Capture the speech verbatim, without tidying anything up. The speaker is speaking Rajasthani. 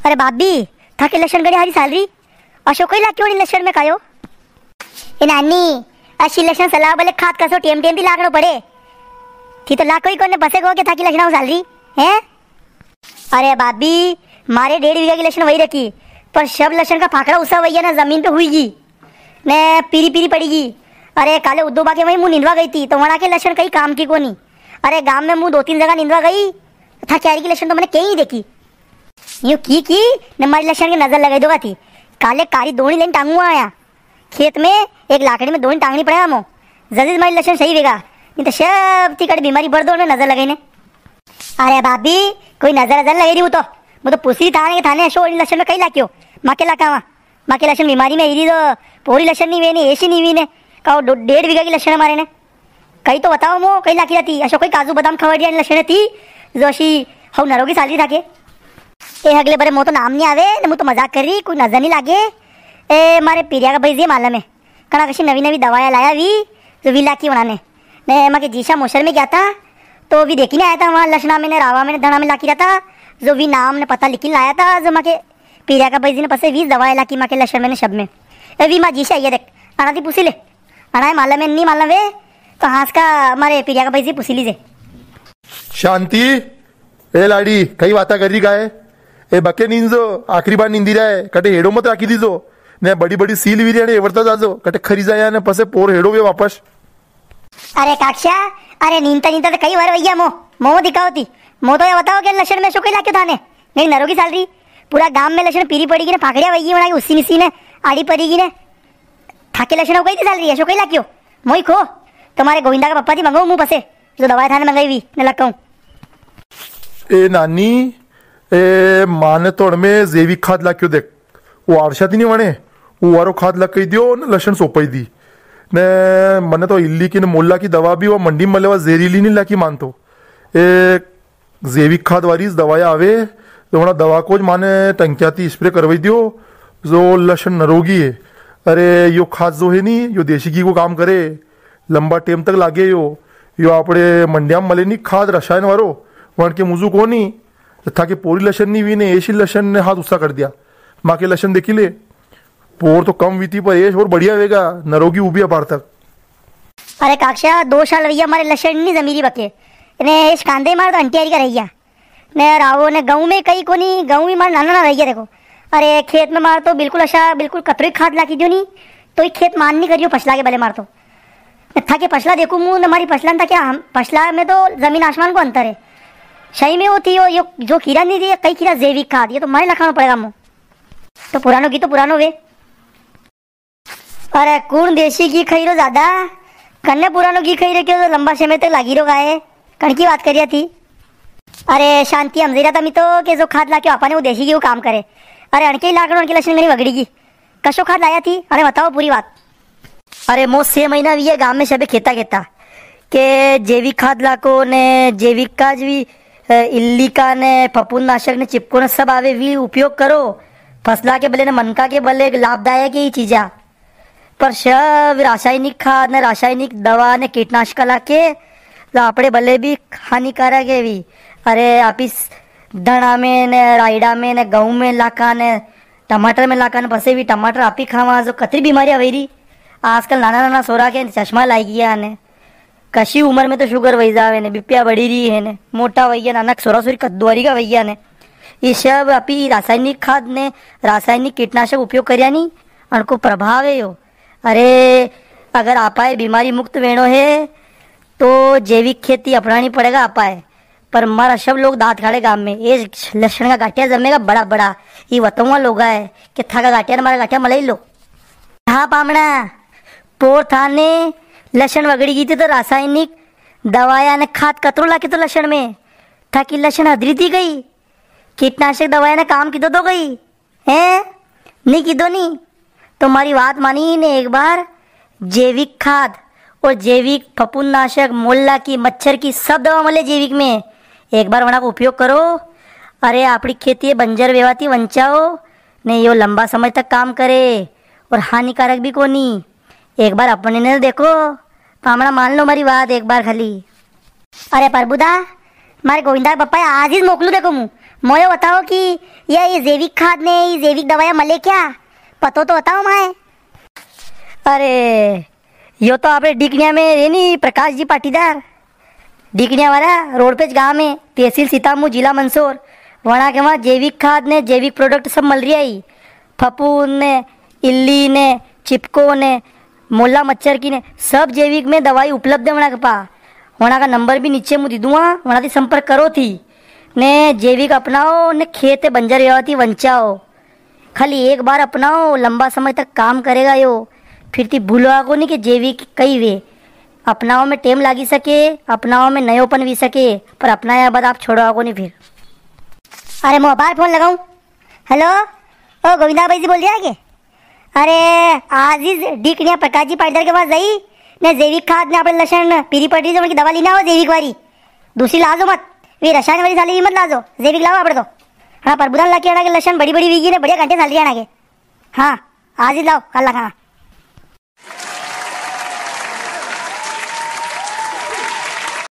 अरे भाभी, थाके लसण घणी हारी साल री, अशो कई लाक्यो नी लसण में कायो? ए नानी, अशी लसण सलावा बले खाद कसो टेम टेम थी लाकणो पड़े। थी तो लाको ही कोने, बसे को के थाकी लसण साल री, हैं? अरे भाभी, मारे डेढ़ बीघा की लसण वई रखी, पर सब लसण का फाकड़ा उसा वई ग्या ने जमीन पे हुई गी, ने पीरी पीरी पड़ी गी। अरे काले उद्दो बा के वई मूं निंदवा गई थी, तो वणा के लसण कई काम की कोनी। अरे गाम में मूं दो तीन जगा निंदवा गई, थाकी हारी की लसण तो मने कई नी देखी। यूं की की ने मारी लसण के नजर लगाई दोगा थी। काले कारी दोणी लेन टांगू आया। खेत में एक लाकड़ी में दोणी टांगणी पड़ेगा मो। जदीज मारी लसण सही वेगा, नी तो सब थी कड़े बीमारी बढ़ दो ने नजर लगाई ने। अरे भाभी, कोई नजर नजर लगाई री हूं तो। मूं तो पूछी री थाने के थाने अशो लसण में कई लाक्यो। माके लाकावा। माके लसण बीमारी में ही री तो, पोरी लसण नी वे ने, ऐसी नी वी ने। काओ डो-, डेढ़ बीघा की लसण है मारे ने। कई तो बताओ मो, कई लाकी रहती, अशो कोई काजू बादाम खवाड़िया लसण थी, जो अशी हऊ नरोगी साल री थाके। ए हगले बरे मो तो नाम नी आवे, ने मूं तो मजाक करी री, कोई नजर नी लागे। ए मारे पीरिया का भाई जी मालूम है, कणा कशी नवी नवी दवाया लाया वी, जो वी लाकी वणा ने। ने माके जीशा मोशर में गया था, तो वी देखी ने आया था वहां लसणा में ने रावा में ने धणा में लाकी रहा था, जो वी नाम ने पता लिखी लाया था, जो माके पीरिया का भाई जी ने पसे वी दवाया लाकी माके लसण में ने शब में। ए वी मां जीशा ये देख, अणा थी पूछी ले। अणाए मालूम है, नी मालूम वे, तो हांस का मारे पीरिया का भाई जी पूछी लीजे। शांति, ए लाड़ी, कई वाता करी री काय? ए बके नींदजो, आखिरी बार नींदी रा है, कटे हेड़ो मत राखी दीजो। ने बड़ी बड़ी सील वीरिया ने एवरता जाजो, कटे खरी जाया ने पसे पोर हेड़ो वे वापस। अरे काक्षा, अरे नींदता नींदता तो कई वार वैया मो, मो दिखाओ थी। मो तो या बताओ के लसण में अशो कई लाक्यो थाने? नी नरोगी साल री, पूरा गाम में लसण पीरी पड़ी गी ने, फाकड़िया वई गी वणा की उसी निसी ने, आड़ी पड़ी गी ने। थाके लसण कई थी साल री, अशो कई लाक्यो? मोई खो, तो मारे गोविंदा का पप्पा थी मंगाऊं मूं पसे, जो दवाई थाने मंगाई वी, ने लकाऊं। ए नानी, ए माने तो अणमें जैविक खाद लाक्यो देख, वो आरशा थी नी वणे, वो वारो खाद लकई दियो ने लसण सोपाई दी। ने मने तो इल्ली की ने मोला की दवा भी वो मंडी में मले वा जेरीली नी लाकी मानतो। ए जैविक खाद वाली दवाया आवे, तो वणा दवा को ज माने टंकिया थी स्प्रे करवाई दियो, जो लसण नरोगी है। अरे, यो खाद जो है नी, यो देसी घी को काम करे, लंबा टेम तक लागे यो। यो आपणे मंडिया में मले नी खाद रसायन वारो, वण के मुजू कोनी। थाके पोरी लसण नी वी ने, ऐसी लसण ने हाथ उसा कर दिया। माके लसण देखी ले, पोर तो कम वी थी, पर ऐश और बढ़िया वेगा, नरोगी उबिया पार तक। अरे काक्षा, दो साल वैया मारे लसण नी जमी री बके। ने इस कांदे मार तो अंटियारी का रह गया। ने रावो ने गऊं में कई कोनी, गऊं भी मार नाना ना रह गया देखो। अरे खेत में मार तो बिल्कुल अशा, बिल्कुल कतरो ही खाद लाकी दियो नी, तो ही खेत मान नी करियो फसला के बले मार तो। ने थाके फसला देखूं मूं ने मारी फसला ने थाके हम, फसला में तो जमीन आसमान को अंतर है। सही में वो थी, यो, यो जो खीरा नी थी, कई खीरा जैविक खाद, ये तो मारे लखाणो पड़ेगा मूं। तो पुरानो घी तो पुरानो वे। अरे, कुण देसी घी खाई रो ज्यादा? कन्ने पुरानो घी खाई रो, क्यों तो लंबा समय तक लागी रो गाय? कण की बात करिया थी? अरे, शांति, हम जीरा तमी तो के जो खाद लाके आपा ने वो देसी घी वो काम करे। अरे, अणके ही लाकड़ो, अणके लसण घणी वगड़ी गई। कशो खाद लाया थी? अरे, बताओ पूरी बात। अरे, मो छह महीना वी है गांव में सबे खेता खेता के जैविक खाद लाको ने जैविक का ज भी, अ, इल्ली का ने फफूंदनाशक ने चिपको ने सब आवे, वी उपयोग करो। फसला के बले ने मनका के बले लाभदायक है ये चीजा। पर सब रासायनिक खाद ने रासायनिक दवा ने कीटनाशक लाके तो आपणे बले भी हानिकारक है वी। अरे, आप इस धणा में ने रायड़ा में ने गऊं में लाका ने टमाटर में लाका ने पसे भी टमाटर आप ही खावा, जो कतरी बीमारियां वई री। आजकल नाना नाना सोरा के चश्मा लागी गया ने, कशी उम्र में तो शुगर वई जावे ने, बीपिया बढ़ी री है ने, मोटा वई गया, नाना सोरा सोरी कद्दुआरी का वई गया ने। ये सब आप ही रासायनिक खाद ने रासायनिक कीटनाशक उपयोग करिया नी, अनको प्रभाव है यो। अरे, अगर आपाए बीमारी मुक्त वेणो है, तो जैविक खेती अपनानी पड़ेगा आपाए। पर मारा सब लोग दांत काढ़े गाम में, ये लसण का गांठिया जमेगा बड़ा बड़ा। ये वतवा लोग है कि थाका गांठिया ने मारा गांठिया मलाई लो। हाँ पामणा, पोर थाने लसण वगड़ी गई थी तो रासायनिक दवाया ने खाद कतरो लाके तो लसण में, थाकी लसण हदरी थी गई, कीटनाशक दवाया ने काम की दो तो गई। हैं? नी कीधो नी? तो मारी बात मानी ने एक बार, जैविक खाद और जैविक फफूंदनाशक, मोला की, मच्छर की, सब दवा मले जैविक में। एक बार वणा को उपयोग करो। अरे, आपणी खेती बंजर वेवा थी वंचाओ, ने यो लंबा समय तक काम करे और हानिकारक भी कोनी। एक बार अपने ने देखो, पामणा मान लो मारी बात एक बार खाली। अरे प्रभुदा, मारे गोविंदा के पप्पा आज ही मोकलू देखो मूं, मोयो बताओ कि ये, ये जैविक खाद ने ये जैविक दवाइयाँ मले क्या? पतो तो बताओ माए। अरे, यो तो आपणे डीकणिया में है नी, प्रकाश जी पाटीदार, डीकणिया वाला रोड पे ज गांव में, तहसील सीतामऊ, जिला मंदसौर। वणा के वहाँ जैविक खाद ने जैविक प्रोडक्ट सब मल रिया है। फफूंद ने, इल्ली ने, चिपको ने, मोला मच्छर की ने, सब जैविक में दवाई उपलब्ध है वणा के पा। वणा का नंबर भी नीचे मु दे दूंगा, वणा से संपर्क करो थी। ने जैविक अपनाओ ने खेत बंजर व्यवहार थी वंचाओ। खाली एक बार अपनाओ, लंबा समय तक काम करेगा यो। फिर थी भूलवा को नी कि जैविक कई वे। अपनाओ में टेम लागी सके, अपनाओ में नयोपन भी सके, पर अपनाया बाद आप छोड़वा को नी फिर। अरे, मु अबार फोन लगाऊं। हेलो, ओ गोविंदा भाई जी बोल रिया है के? अरे, आज ही डीकणिया प्रकाश जी पाटीदार के पास जाई ने जैविक खाद ने आपणे लसण पीरी पड़ री जो उनकी दवा लीना हो जैविक वाली। दूसरी लाजो मत, वे रसायन वाली साली भी मत लाजो, जैविक लाओ आपणे तो। हाँ, प्रभुदान लाकी अणा के लसण बड़ी बड़ी वीगी ने बढ़िया घंटे साल री अणा के। हाँ, आज ही लाओ, काल लगा।